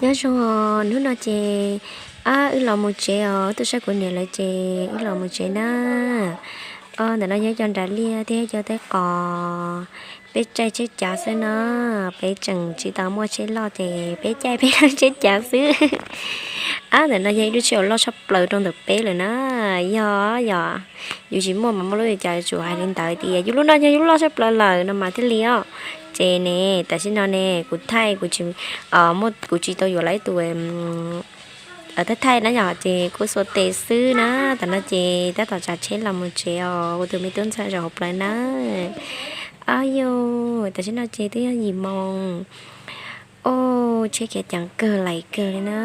Nyob zoo, hnub no ces wb los mus tsev os, tuaj saib kuv niam lawv ces wb los mus tsev na. Ntawm no yog cov nram liaj thiab cov teb qos. Peb caij tsheb cav xwb no, peb tseem tsis tau muaj tsheb loj ces peb caij peb tsheb cav xwb. Ab, ntawm no yog ib lub tsheb uas loj tshaj plaws rau ntawm peb lawm na. Yog, yog yus tsis muaj mas muaj lub li cas tsum hais li ntawd tias yus lub no yog yus loj tshaj plaws lawm no mas thiaj li os. Ces ne, tam sim no ne kuv thaij, kuv tsis, muaj, kuv tsis tau yuav lawv ib tus thaij thaij na yom, ces kuv xuas tes xwb na. Tam no ces tab tom tsav tsheb los mus tsev os, kuv tus me tub ntxawg zaum hauv plawv na. Ab yus, tam sim no ces twb yog yim moos. Oj, tsheb khiav ceev kawg laim kawg li na.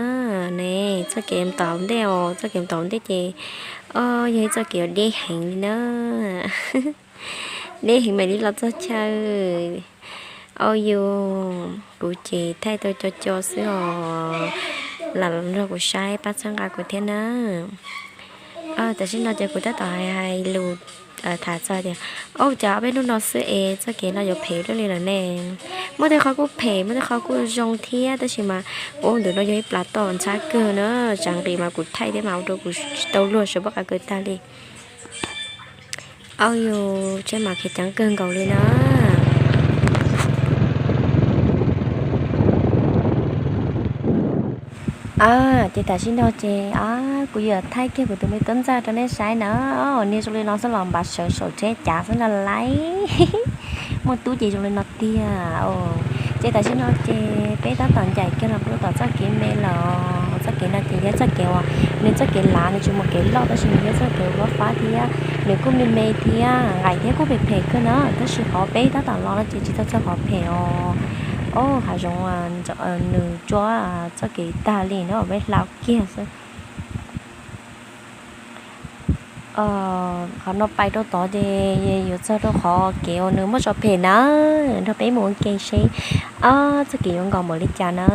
Ne, txoj kev mus tom hauv ntej os, txoj kev mus tom hauv ntej ces, o, yog ib txoj kev uas deb heev li na. Deb heev mam li los txog chaw. Au yus, kuv ces thaij tau co co xwb os, lam los nrog kuv saib pab txhawb nqa kuv thiab na. Tam sim no ces kuv tab tom hais lus tham txog tias, o, cas peb hnub no xwb es txoj kev no yuav phem luaj li lawm ne. Muaj tej qhov kuj phem, muaj tej qhov kuj zoo thiab, tab sis mas, ua ntawm no yog ib plas toj ntxhab kawg na, tsam nqis mas kuv thaij thiab mas ua rau kuv tsis tau luag sawv pob qa kaw tag li. Au yus, tsheb mas khiav ceev kawg nkaus li na. Ces tam sim no ces kuv yuav thaij kiag kuv tus me tub ntxawg rau nej saib na. Niag zoo li no xwb los npaj sawv saum tsheb cav xwb no lauj. Muaj tub ces zoo li no tiag. Ces tam sim no ces peb tab tom ncaim kiag los rau tom txoj kev me lawm. Txoj kev no ces yog txoj kev uas nws txoj kev lav, nws tsis muaj kev loj tab sis nws yog txoj kev uas fab fab thiab nws kuj me me thiab nqaim thiab kuj phem phem kawg na. Tab sis qhov peb tab tom los no ces tsis tau txog qhov phem os. O, hav zoov nws tsuab txoj kev tag li na, peb hla kiag xwb. Qhov no pais rau tod ces yuav txog rau qhov kev uas nws muab tso phem na, nrog peb mus ua ke seb txoj kev yuav nkaus npaum li cas na.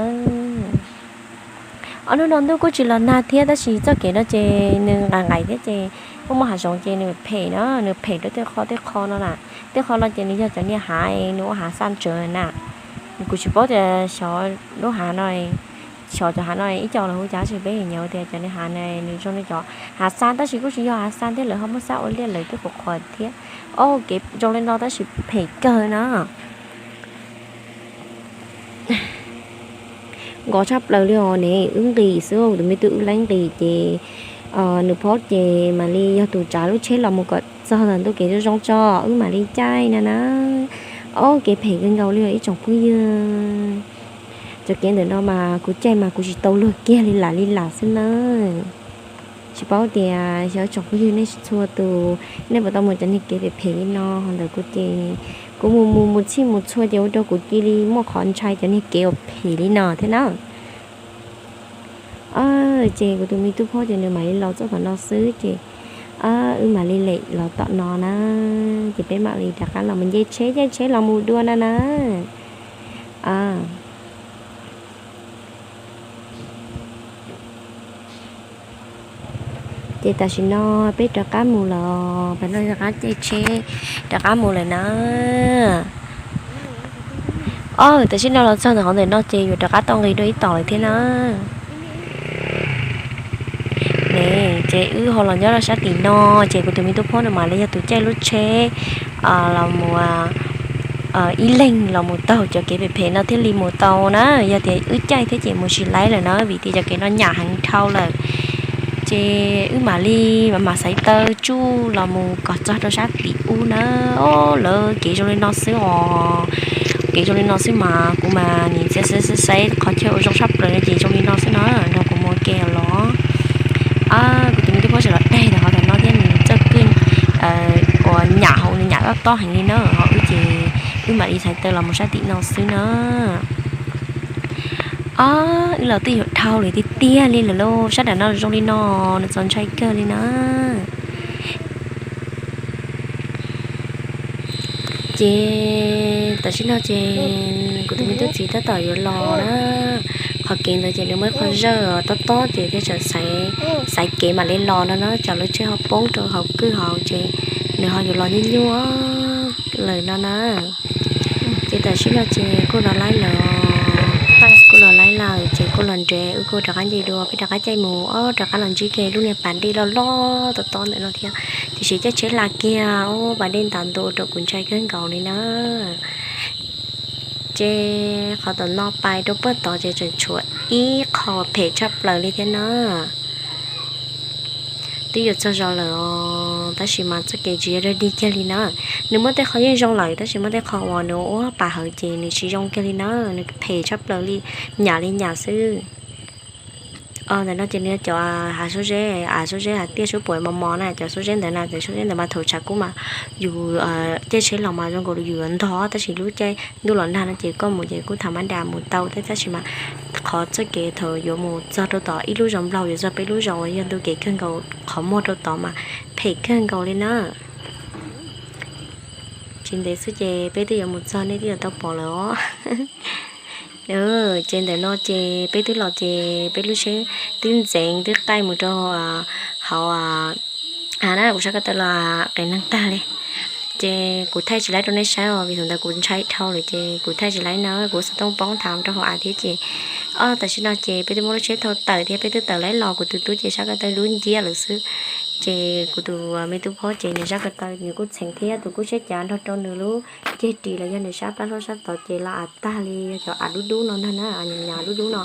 Ob hnub no ntuj kuj tsis los nag thiab tab sis txoj kev no ces nws nqaim nqaim thiab ces muaj muaj hav zoov ces nws phem na, nws phem rau tej qho tej qho no na. Tej qho no ces nws yog cov niag hav, nws ua hav xaj tsawv na. Kuv tsis paub tias xyov lub hav no, xyov cov hav no ib co lawv hu cas tab sis peb nyob tias cov niag hav no nws zoo li cov hav xaj tab sis kuj tsis yog hav xaj thiab, lawv ho muab xab ua liaj lawm twb qhuav qhuav thiab. O, kev zoo li no tab sis phem kawg na. Nkos tshaj plaws li os ne, wb nqis xwb, tus me tub wb laib nqis ces nws phob ces mam li yog tus tsav lub tsheb los mus kom txog ntawm ntu kev zoo zoo tso wb mam li caij no na. O, kev phem kawg nkaus li os ib tsoom phooj ywg. Cov kev ntawm no mas kuv caij mas kuv tsis tau luag kiag li lam li lam xwb na. Tsis paub tias xyov tsoom phooj ywg nej txhua tus nej puas tau mus cov niag kev phem phem li no, ho ntawm kuv ces kuv mus mus mus txhij mus txhua ces ua rau kuv cia li muaj qhov ntshai cov niag kev uas phem li no thiab na. Ces kuv tus me tub phob ces nws mam li los txoj qhov no xwb ces wb mam li lem los tom no na, ces peb mam li rov qab los mus nce tsheb caij tsheb los mus dua na na. Ces tam sim no peb rov qab mus los, peb rov qab caij tsheb rov qab mus lawm na. O, tam sim no los txog ntawm qhov ntawm no ces yuav rov qab tau nqis dua ib tom lawm thiab na. Ne, ces wb ho los nyob rau sab tim no, ces kuv tus me tub phob no mas nws yog tus caij lub tsheb los mus ib leeg los mus taug cov kev phem phem no thiaj li mus tau na. Yog tias wb caij thiab ces mus tsis laib lawm na, vim tias cov kev no nyam heev dhau lawm. Ces wb mam li mam mam xaiv taw tsuj los mus kom txog rau sab tim ub na. O, lawv kev zoo li no xwb os. Kev zoo li no xwb mas kuv mas nim xaiv xaiv xaiv qhov chaw uas zoo tshaj plaws no ces zoo li no xwb no, nrog kuv mus ua ke los. Kuv tus me tub phob tseem los daig rau qhov tom no thiab, nws txoj kwj uas nyam hauv nws nyam tob tob heev li na, ho wb ces wb mam li xaiv taw los mus sab tim no xwb na. O, wb los twb yuav dhau lawm tiag tiag li lawm lauj, sab nram no zoo li no, nws txaus ntshai kawg li na. Ces tam sim no ces kuv tus me tub txiv tab tom yuav los na. Qhov kev ntawd ces nws muaj ib qho zawj tob tob ces thiaj tseem xaiv kev mam li los no na, tsam lub tsheb ho poob rau hauv kwj hauv ces nws ho yuav los nyuaj nyuaj lawm no na. Ces tam sim no ces kuj los laib lawm, kuj los laib lawm ces kuj los nres, wb kuj rov qab nce dua, peb rov qab caij mus, ob, rov qab los ntsib kiag lub niag pas dej loj loj tob tob ntawm no thiab. Tiam sis caij tsheb hla kiag, ob, pas dej ntas ntua rau kuv ntshai kawg nkaus li na. Ces qhov tom no pais rau puag tod ces tseem tshuav ib qho phem tshaj plaws li thiab na. Twb yuav txog zos lawm os, tab sis mas txoj kev tsis yog dog dig kiag li na. Nws muaj tej qho yeej zoo lawm, tab sis muaj tej qho uas nws ua pas hawv ces nws tsis zoo kiag li na, nws phem tshaj plaws li, nyam li nyam xwb. Ntawm no ces nws cov hav suab zeb, hav suab zeb, hav tiaj suab puam mos mos na, cov suab zeb ntawd na, cov suab zeb ntawd mas thaum tshav kub mas yus caij tsheb los mas zoo nkaus li yus yuav ntog, tab sis lub caij ntuj los nag no ces koj mus ces kuj tham mab das mus tau thiab, tab sis mas qhov txoj kev thaum yuav mus txog rau tom ib lub zos nplog yuav txog peb lub zos uas yog ntu kev kawg nkaus qhov muag rau tod mas phem kawg nkaus li na. Tsis ntev xwb ces peb twb yuav mus txog, nej twb yuav tau pom lawm os. Ces ntawm no ces peb twb los ces peb lub tsheb twb ntxeev twb qaij mus rau hauv av na, kuv sab ko taw los qev neeg tag li. Ces kuv thaij tsis laib rau nej saib os, vim thaum ntawd kuv ntshai dhau lawm ces kuv thaij tsis laib na, kuv xov tooj poob thav rau hauv av thiab ces, ob, tam sim no ces peb twb muab lub tsheb thau tawm thiab peb twb tawm laib los, kuv tus tub ces sab ko taw dub nciab lawm xwb. Ces kuv tus me tub phob ces nws sab ko taw nws kuj txheev thiab, tus kub tsheb cav nrog rau nws lub ceg ris los yog nws sab plab hlab sab tod ces los av tag li, yog cov av dub dub no ntag na, nyuam nyuam dub dub no.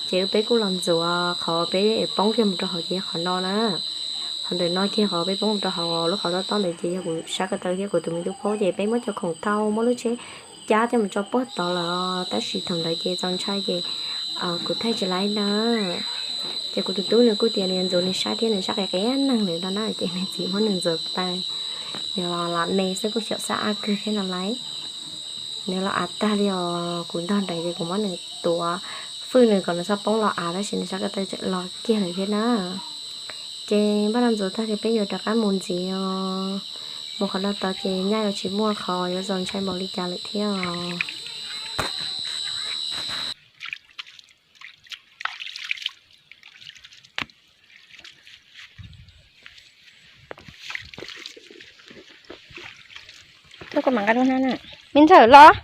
Ces peb kuj los ntxuav qhov peb poob kiag mus rau hauv ces yog qhov no na. Qhov ntawm no kiag qhov peb poob mus rau hauv lub qhov tob tob ntawd ces yog kuv sab ko taw thiab kuv tus me tub phob ces peb muab cov khoom thau muab lub tsheb cab coj mus tso puag tod lawm, tab sis thaum ntawd ces txaus ntshai ces kuv thaij tsis laib na. Ces kuv tus tub nws kuj tias nws yuav ntxuav nws saib thiab, nws saib qis qis neeg lawm no na, ces nws txiv muab nws ntxuav taw, nws los lam me xwb kuj xyaum xab ab kawg thiab no lauj. Nws los av tag li os, kuv ntog nraim ces kuv muab nws tuav fwj nws kom nws txhob poob los av, tab sis nws sab ko taw tseem los kiag lawm thiab na. Ces npaj no ntxuav tag ces peb yuav rov qab mus ntxiv os. Mus qhov no tod ces nyaj yuav tsis muaj qhov yuav txaus ntshai npaum li cas lawm thiab os. Tuaj kuv mam nqa rau hnab na. Me ntxawm los.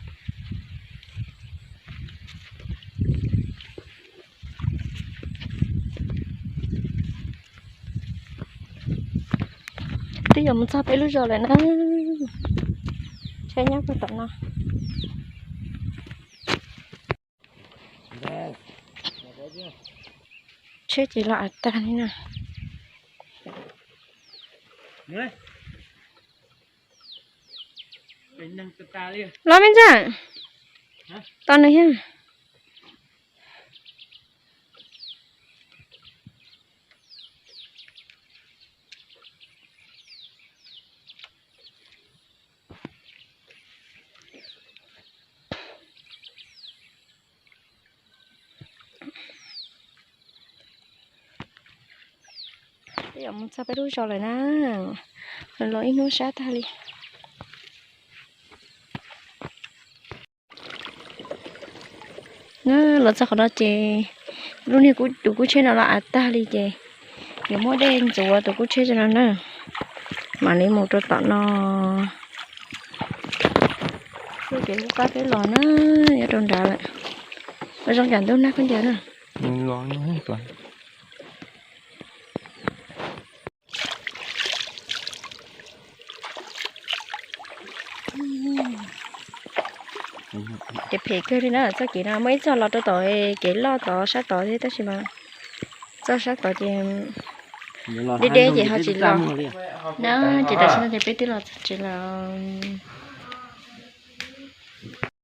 Twb yuav mus txog peb lub zos lawm na. Tsheb nyob puag tom no. Tsheb ces los av tag li na. Los me ntxawm, tos nws thiab. Peb yuav mus txog peb lub zos lawm na. Los ib hnub sab tag li. Na, los txog qhov no ces lub niag tus kub tsheb no los av tag li ces yuav muab dej ntxuav tus kub tsheb no na, mam li mus rau tom no. Kev lub qab peb los na, nyob rau nrad lawm. Ua zoo cas ntub nag khaub ncaws na. Ces phem kawg li na, txoj kev no muaj ib txoj los rau tom kev loj tod sab tod thiab tab sis mas txoj sab tod ces deb deb ces ho tsis los na. Ces tam sim no ces peb twb los txog tsev lawm.